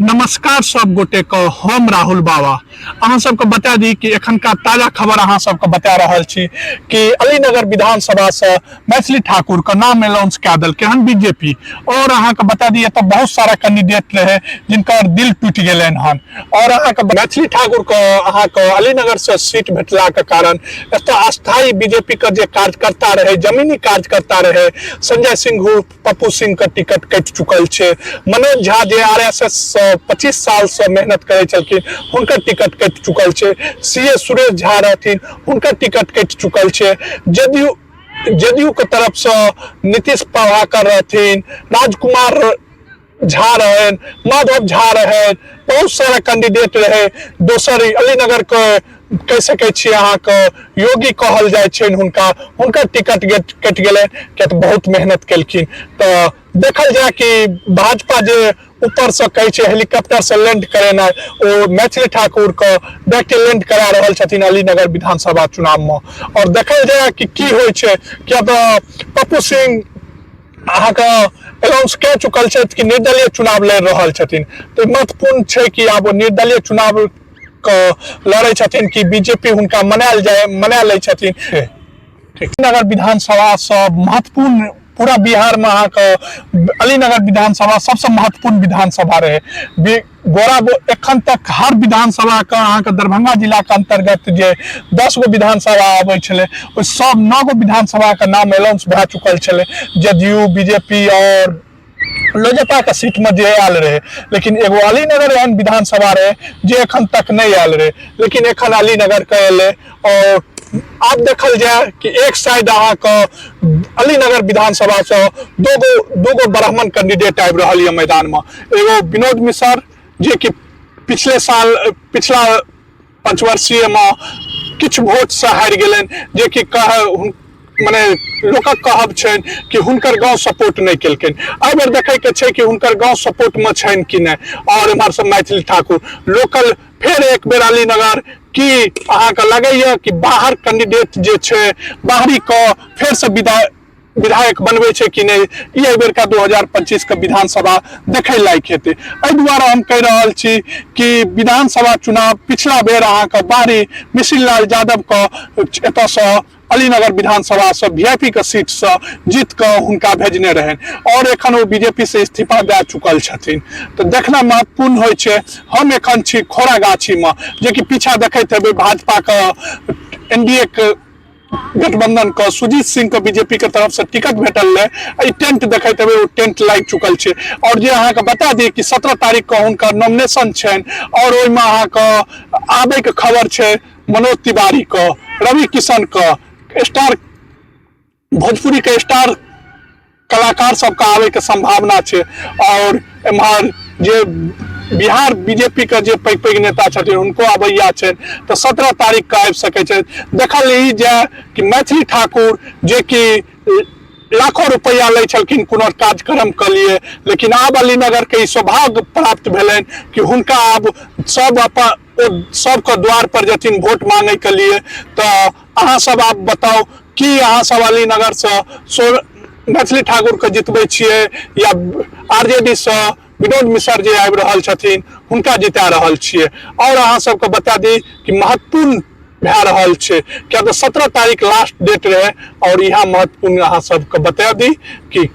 नमस्कार सब गोटे के, हम राहुल बाबा। अहाँ सबके बता दी कि एखनका ताजा खबर अहाँ सबके बता रहल छी कि अलीनगर विधानसभा से मैथिली ठाकुर के नाम अनाउंस कए देलकै हन बीजेपी। और अहाँ के बता दी एतऽ बहुत सारा कैंडिडेट रहे जिनकर दिल टूटि गेलनि हन। और अहाँ के मैथिली ठाकुर के अहाँ के अलीनगर से सीट भेटला के कारण एतऽ अस्थायी बीजेपी के जे कार्यकर्ता रहे, जमीनी कार्यकर्ता रहे, संजय सिंह पप्पू सिंह के टिकट कटि चुकल छै। मनोज झा जे आरएसएस से 25 साल से मेहनत करै छलखिन हुनकर टिकट कटि चुकल छै। सी ए सुरेश झा रहथिन हुनकर टिकट कटि चुकल छै। जदयू जदयू के तरफ से नीतीश प्रभाकर रहथिन, राजकुमार झा रहन, माधव झा रहन, बहुत सारा कैंडिडेट रहे। दोसर अलीनगर के कहि सकै छी अहाँके योगी कहल जाइ छनि हुनका, हुनकर टिकट कटि गेलनि किया तऽ बहुत मेहनत केलखिन। तऽ देखल जाय कि भाजपा जे ऊपरसँ कहै छै हेलीकॉप्टरसँ लैंड करेनाइ, ओ मैथिली ठाकुरके डायरेक्ट लैंड करा रहल छथिन अलीनगर विधानसभा चुनावमे। आओर देखल जाय कि की होइ छै, किया तऽ पप्पू सिंह अहाँके अनाउंस कए चुकल छथि कि निर्दलीय चुनाव लड़ि रहल छथिन। तऽ महत्वपूर्ण छै कि आब ओ निर्दलीय चुनाव के लड़ै छथिन कि बीजेपी हुनका मनायल जाय मना लै छथिन। नगर विधानसभा से महत्वपूर्ण पूरा बिहार में अहाँके अलीनगर विधानसभा सबसे महत्वपूर्ण विधानसभा रहे। गोरा एखन तक हर विधानसभा के अहाँके दरभंगा जिला के अंतर्गत जे 10 गो विधानसभा आबै छलै ओहि सब 9 गो विधानसभा के नाम अनाउंस भए चुकल छलै। जदयू, बीजेपी और लोजपा के सीट में जे आयल रहे, लेकिन एगो अलीनगर एहन विधानसभा रहे जे एखन तक नहीं आयल रहे, लेकिन एखन अलीनगर के एलै। और आब देखल जाय कि एक साइड अहाँके अलीनगर विधानसभा से दो गो ब्राह्मण कैंडिडेट आबि रहल यऽ मैदान में। एगो विनोद मिश्र जे कि पिछले साल पिछला पंचवर्षीय में किछु वोट से हारि गेलनि, जे कि कह मने लोकक कहब छनि कि हुनकर गांव सपोर्ट नहीं केलकनि। एहि बेर देखै के छै कि हुनकर गांव सपोर्ट में छनि कि नहि। और एम्हर से मैथिली ठाकुर लोकल फेर एक बेर अलीनगर की अहाँके लगैया कि बाहर कैंडिडेट जे छै बाहरी के फेर से विधायक बनबै छै कि नहि, ई एहि बेरका 2025 के विधानसभा देखै लायक हेतै। एहि दुआरे हम कहि रहल छी कि विधानसभा चुनाव पिछला बेर अहाँके बाहरी मिश्रीलाल यादव के एतऽसँ अलीनगर विधानसभा से वीआईपी के सीट से जीत के हुनका भेजने रहनि और एखन ओ बीजेपी से इस्तीफा दए चुकल छथिन। तऽ देखना महत्वपूर्ण होइ छै। हम एखन छी खोरागाछी में, जेकि पीछा देखैत हेबै भाजपा के एनडीए के गठबंधन के सुजीत सिंह के बीजेपी के तरफ से टिकट भेटल रहे। ई टेंट देखैत हेबै, ओ टेंट लागि चुकल छै। और जे अहाँके बता दी कि 17 तारीख के हुनकर नॉमिनेशन छनि और ओहिमे अहाँके आबै के खबर छै मनोज तिवारी के, रवि किशन के, स्टार भोजपुरी के स्टार कलाकार सबके आबै के संभावना छै। और एम्हर जे बिहार बीजेपी के जे पैघ पैघ नेता छथिन हुनको आबैया छनि, तऽ 17 तारीख के आबि सकै छथि। देखल ई जाय कि मैथिली ठाकुर जे कि लाखों रुपया लै छलखिन कोनो कार्यक्रम के लिए, लेकिन आब अलीनगर के ई सौभाग्य प्राप्त भेलनि कि हुनका आब सब अपन ओ सबके द्वार पर जेथिन वोट मांगे के लिए। तऽ अहाँ सब आब बताउ कि अहाँ सब अलीनगर से मैथिली ठाकुर के जितबै छियै या आरजेडी से विनोद मिश्र जे आबि रहल छथिन हुनका जिता रहल छियै। और अहाँ सबके बता दी कि महत्वपूर्ण भए रहल छै, किया तऽ 17 तारीख लास्ट डेट रहे। और इएह महत्वपूर्ण अहाँ सबके बता दी कि